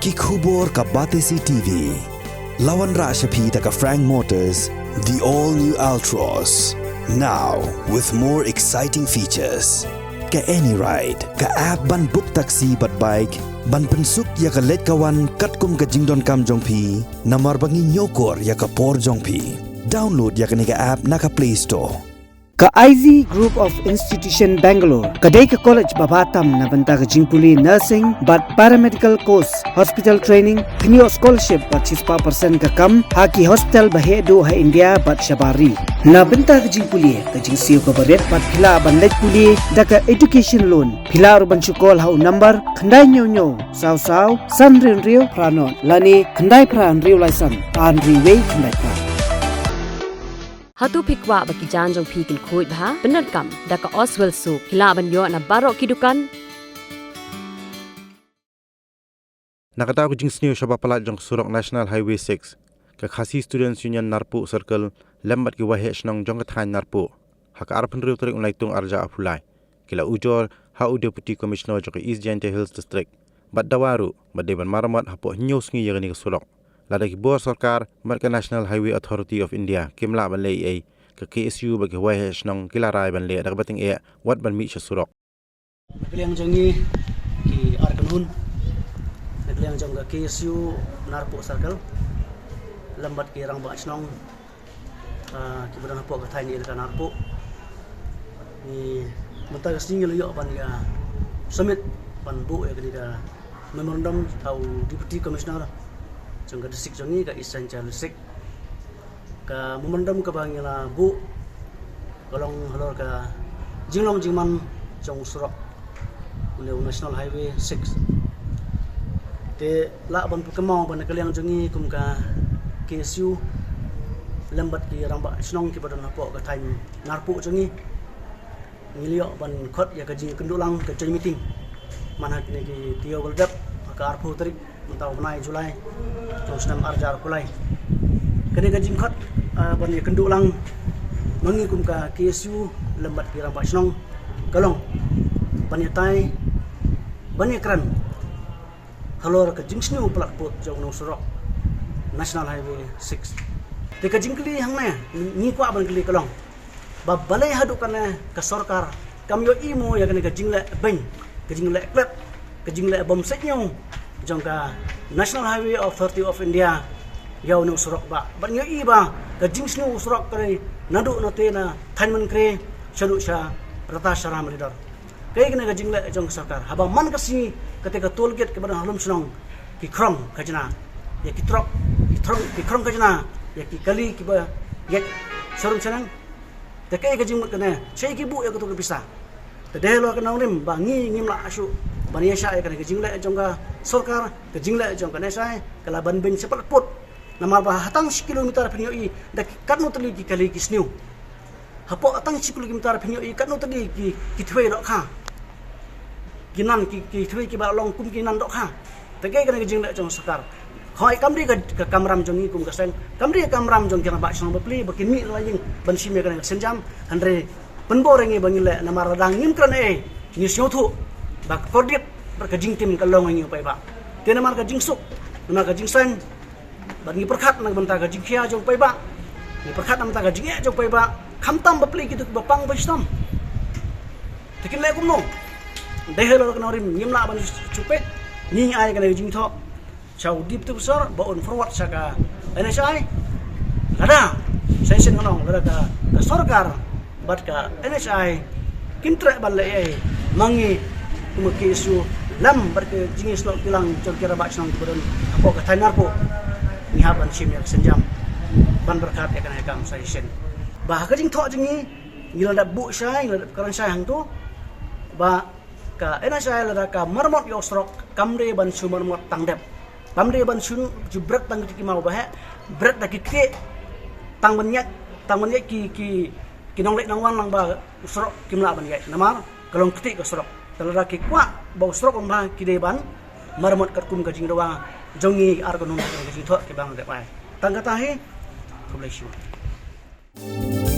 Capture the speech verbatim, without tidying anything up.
Ki khubor ka Batesi T V. La wanrah sha phi da ka Frank Motors, the all new Altroz. Now with more exciting features. Ka AnyRide, ka app ban book taxi bad bike, ban pynsuk ïa ka leit ka wan katkum ka jingdonkam jong phi, namar ba ngi ñiewkor ïa ka por jong phi. Download ïa kane ka app na ka Play Store. Ka I Z Group of Institution Bangalore ka dei ka college ba bha tam na bynta ka jingpule nursing bad paramedical course, hospital training, pynïoh scholarship bad shispah percent ka kam ha ki hospital ba heh duh ha India bad shabar ri. Na bynta ka jingpule, ka jingsiew kaba rit bad phi lah ban leit pule da ka education loan. Phi lah ruh ban shu call ha u number khyndai hynñiew hynñiew saw saw san hynriew hynriew phra nod lane khyndai phra hynriew lai san ar hynriew wei khyndai phra. Hato phi kwah ba ki jaiñ jong phi kin khuid bha? Pyndonkam da ka Oswell Soap. Phi lah ban ïoh na baroh ki dukan. Na kata ka jingsniew shaba palat jong ka surok National Highway six, ka Khasi Students Union Narpuh Circle lem bad ki waheh shnong jong ka thaiñ Narpuh, ha ka arphew hynriew tarik u Naitung arhajar arphew lai, ki la ujor ha u Deputy Commissioner jong ka East Jaintia Hills District bad dawa ruh ba dei ban maramot hapoh hynñiew sngi ïa kane ka surok. Lada ki bor sorkar bad ka National Highway Authority of India kim lah ban leh ei ei, ka K S U bad ki waheh shnong ki la rai ban leh da kaba tyngeh wat ban mih sha surok. Na ka liang jong ngi ki ar kynhun, na ka liang jong ka K S U Narpuh Circle lem bad ki rangbah shnong, ah, kiba don hapoh ka thaiñ ïa ka Narpuh. Ngi mynta ka sngi ngi la ïoh ban ïa submit ban buh ïa kane ka memorandum ha u Deputy Commissioner jong ka district jong ngi, ka East Jaintia Hills District. Ka memorandum kaba ngi la buh ka long halor ka jinglong jingman jong u surok, une u National Highway six. Te lah ban pynkynmaw ba na ka liang jong ngi kum ka K S U lem bad ki rangbah shnong kiba don hapoh ka thaiñ Narpuh jong ngi, ngi la ïoh ban khot ïa ka jingïakynduh lang, ka joint meeting, man ha kine ki taïew ba la dep, ha ka arphew tarik mynta u bnai July jong u snem arhajar arphew lai. Kane ka jingkhot, ah, ban ïakynduh lang ma ngi kum ka K S U lem bad ki rangbah shnong ka long ban ïatai, ban ïakren halor ka jingsniew palat pud jong une u surok National Highway six. Te ka jingkylli hangne ngi kwah ban kylli ka long ba balei haduh katne ka sorkar kam ïohi mo ïa kane ka jingleh beiñ, ka jingleh klet, ka jingleh bym seit ñiew jong ka National Highway Authority of India ïa une u surok ba, bad ngi ïohi ba ka jingsniew u surok ka dei naduh na te na thaiñ Mynkre shaduh sha rta sha Ram Ridor. Kaei kane ka jingleh jong ka sorkar? Haba man ka sngi kata ka toll gate kaba don ha Lumshnong ki khrong khajna ïa ki trok, ki khrong, ki khrong khajna ïa ki kali kiba ïaid sharum shaneng. Te kaei ka jingmut kane? Shaei ki buh ïa kato ka pisa? Te dei halor ka nongrim ba ngi ngim lah shuh ban ïaishah ïa kane ka jingleh jong ka sorkar, ka jingleh jong ka N H I ka la ban beiñ shaphang pud. Namar ba ha tang shi kilometer phin ïohi da ki katno tylli ki kali ki sniew. Hapoh ha tang shi kilometer phin ïohi katno tylli ki, ki thwei dohkha. Ki nan ki, ki thwei kiba long kum ki nan dohkha. Te kaei kane ka jingleh jong sorkar? Hooid, kam dei ka, ka kamram jong ngi kum ka seng, kam dei ka kamram jong ki rangbah shnong bapli ba kin mih la ïing ban shim ïa kane ka sienjam. Hynrei pynbor ïa ngi ba ngin leh, namar lada ngim kren ei ei ngi sngewthuh ba ka kordit bad ka jingtim ka long ïa ngi u paidbah. Te namar ka jingsuk, namar ka jingsaiñ, bad ngi pyrkhat na ka bynta ka jingkhia jong u paidbah, ngi pyrkhat na ka bynta ka jingeh jong u paidbah, khamtam bapli kito kiba pang ba shitom. Te kin leh kumno? Dei halor ka nongrim ngim lah ban shu peit. Ngi ai kane ka jingthoh sha u Deputy Professor ba un forward sha ka N H I. Lada sa shisien ka long, lada ka, ka sorkar bad ka N H I kim treh ban leh ei ei ma ngi kum ka K S U lem bad ka jingïasnoh kilang jong ki rangbah shnong kiba don hapoh ka thaiñ Narpuh, ngi hap ban shim ïa ka sienjam ban pyrkhat ïa kane ka kam sa shisien. Ba ha ka jingthoh jong ngi, ngi la dep buh shai, ngi la dep kren shai hangto ba ka N H I lada ka maramot ïa u surok kam dei ban shu maramot tang dep. Kam dei ban shu, shu bret tang ki maw ba heh, bret da ki ktieh tang ban ïaid, tang ban ïaid ki, ki, ki nongleit nongwan lang ba u surok kim lah ban ïaid. Namar ka long ktieh ka surok. Te lada ki kwah ba u surok un bha, ki dei ban maramot katkum ka jingdawa jong ngi ar kynhun, ka jingthoh kiba nga dep ai. Tang kata hi. Khublei shibun.